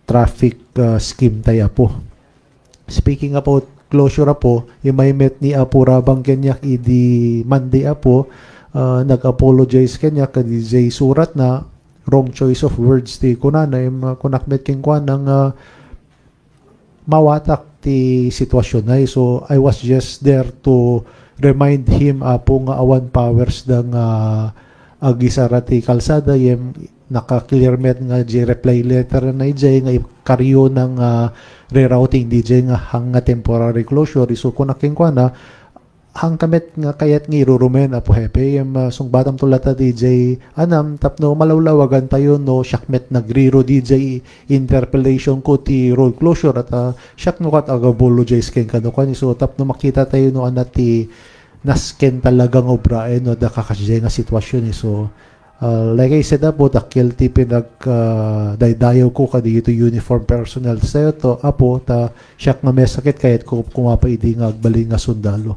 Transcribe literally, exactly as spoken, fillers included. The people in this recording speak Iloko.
traffic, ah, scheme tayo, Apo. Speaking about closure, Apo, imay met ni Apo Rabang kaniak idi Monday, Apo, ah, nag-apologize kaniak kadi jay surat na, wrong choice of words ti kunana, im, ah, kunak met kenkuana nga mawatak ti sitwasyon ay. So, I was just there to remind him, Apo, nga awan powers da nga agisara ti kalsada, ngem naka-clear met nga di reply letter na ijay nga ikaryo na nga rerouting D J nga hang nga temporary closure. So, kunak kenkuana, hang ka met nga kayat nga irurumen, Apo Hepe, ngem, ah, sungbatam to latta D J Anam tapno malawlawagan tayo no siak met nagriro D J interpellation ko ti road closure at, ah, siak no kat agapologize kenka no kani. So, tapno makita tayo no ania ti nasken talaga nga obraen no adda kakasdiay nga sitwasyon, eh. So, ah, like I said, Apo, dakkel ti pinag, ah, daydayaw ko kadagiti uniform personnel tayo to, Apo, ta siak nga mesa ket kayat ko kumapa idi nga agbalin nga sundalo.